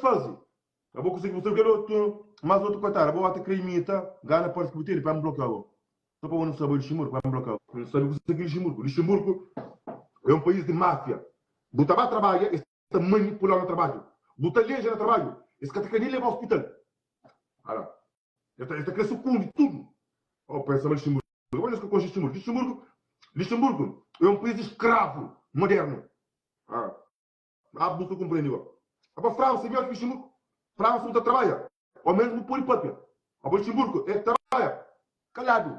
faze. Abo kuse ki bu sabe kel otu mas otu koitadu abo ata kre imita gana parse ki bu tene pa N blokiau abo so pa bo no sabe Luxemburgo pa N blokiau. N sabe kuse ki Luxemburgo Luxemburgo é um país de máfia bu ta ba trabadja es ta manipulau na trabadju bu ta leja na trabadju es ka ta kre nem lebau hospital ala es ta es ta kre sukundi tudu oh pensa ma Luxemburgo abo nhos ka konxe Luxemburgo Luxemburgo Luxemburgo é um país de escravo moderno ah. Ah bu ka kunprendi go. Aba Fransa é mior ki Luxemburgo. Fransa bu ta trabadja, o menus bu podi papia. Aba Luxemburgo é trabadja kaladu.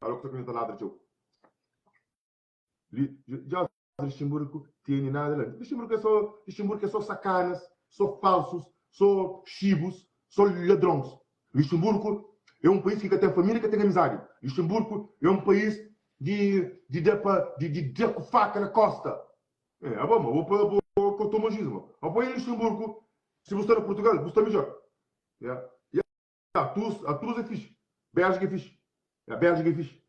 Alo ku ta ta ladra txeu. Li dja Luxemburgo tene nada la. Luxemburgo é so Luxemburgo é so sakanas, so falsos, so xibus, so ladrons. Luxemburgo é um país ki ka ten família, ka ten amizadi. Luxemburgo é um país di di da pa di di da ku faka na kosta. É, abo ma bo pa bo ka toma juízo ma. Abo em Luxemburgo, si bu sta na Portugal, bu sta midjor. Yeah. Yeah, Atrus, Atrus é fixe. Bélgica é fixe. Yeah, Bélgica é fixe.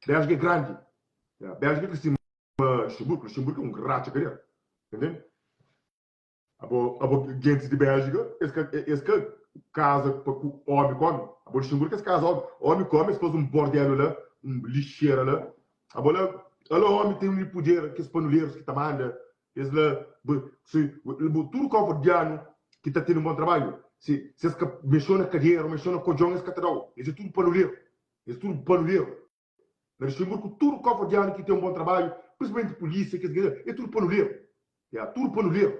Bélgica é grande. Yeah, Bélgica é ka sima Luxemburgo. Luxemburgo é um ratxa kadê. Entende? Abo abo gentis di Bélgica, es ka es ka kaza pa ku ómi ku ómi. Abo Luxemburgo es kaza ómi ómi ku ómi, es faze un bordelu la, un lixera la. Abo la, ala ómi ten li puder, kes panulerus ki ta manda, es la bu si bu tudu kóverdianu ki ta tene un bon trabadju, si si es ka mexeu na kadera o mexeu na kodjon es ka ta dau. Es é tudu panuleru, es tudu panuleru. Na Luxemburgo tudu kóverdianu ki ten un bon trabadju, prinsipalmenti pulísia, kes ki é tudu panuleru. Ya, tudu panuleru.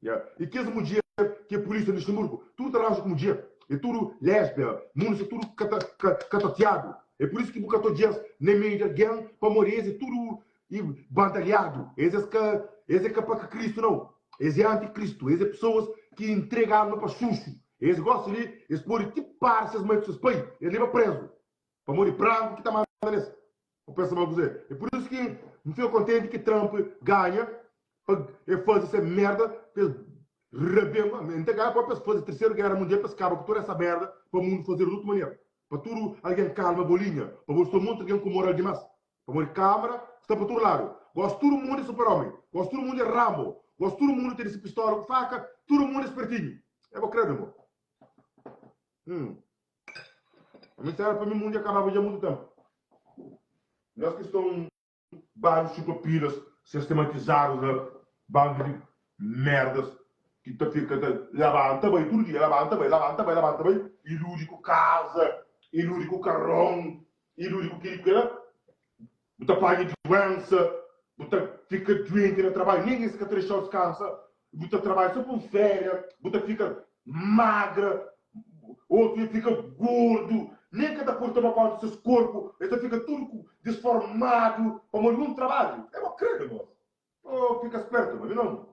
Ya, i kes mudjer ki é pulísia na Luxemburgo, tudu ta ranja ku mudjer. É tudu lésbia, mundu sta tudu kata, ka, katateadu. É pur isu ki bu ka ta odja-s na meiu di algen, pamodi es é tudu i bandalhadu. Es es ka, es é ka pa ka Kristu nau. Es é anti-Kristu. Es é pesoas ki intrega alma pa xuxu. Es gosi li, es pode ti para ses mai ku ses pai, es leba prezu. Pamodi branku ki ta manda nes. Bu pensa ma kuzê? É pur isu ki N fika kontenti ki Trump ganha pa e faze se merda pa es rabenta. N ta ganha pa es faze terseru gera mundial pa es kaba ku tudu essa merda pa mundu fazedu di otu manera. Pa tudu algen kalma bolinha. Pamodi sta monti algen ku moral dimas. Pamodi kamera sta pa tudu ladu. Gosi tudu mundu é super omi. Gosi tudu mundu é Rambo. Gosi tudu mundu tene se pistola ku faka. Tudu mundu é spertinhu. É bo kredu mo. Hum. Ami si éra pa mi mundu dja kababa dja mutu ténpu. Nhos ki sta un bandu xupa pilas sistematizadus la, bandu di merdas ki ta fika ta labanta bai tudu dia, labanta bai, labanta bai, labanta bai, iludi ku kaza, iludi ku karon, iludi ku kili ku kila. Bu ta panha duensa, bu ta fika duenti na trabadju, ningen ka ta dexau diskansa, bu ta trabadja so pa un feria, bu ta fika magra, otu ya fika gordu, nen ka ta pode toma konta di ses korpu, es ta fika tudu ku disformadu pamodi un trabadju. É bo kredu, mos. Oh, fika spertu, ma mi non.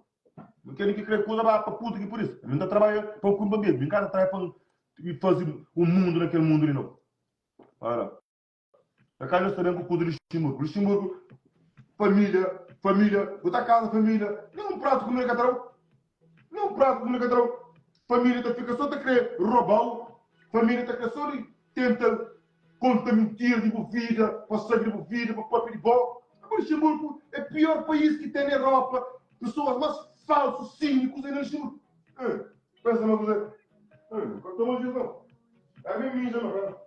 N kene ki kre kuza ba pa puta ki pur isu. Mi n ta trabadja pa N kume pa N bebe, mi n ka ta trabadja pa N faze un mundu na kel mundu li nau. Ora. Na ka nhos ta ben ku kuza Luxemburgo. Luxemburgo, família, família, bu ta kaza família, nen un pratu kumida ka ta dau. Nen un pratu kumida ka ta dau. Família ta fika so ta kre robau, família ta kre so di tenta konta mintira di bu vida, pa sabi di bu vida, pa papia di bo. Agora Luxemburgo é pior país ki ten na Europa, pesoas mas falsus, sínikus é na Luxemburgo. Eh, pensa ma kuze? Eh, ka toma juiz nau. Ami mija ma.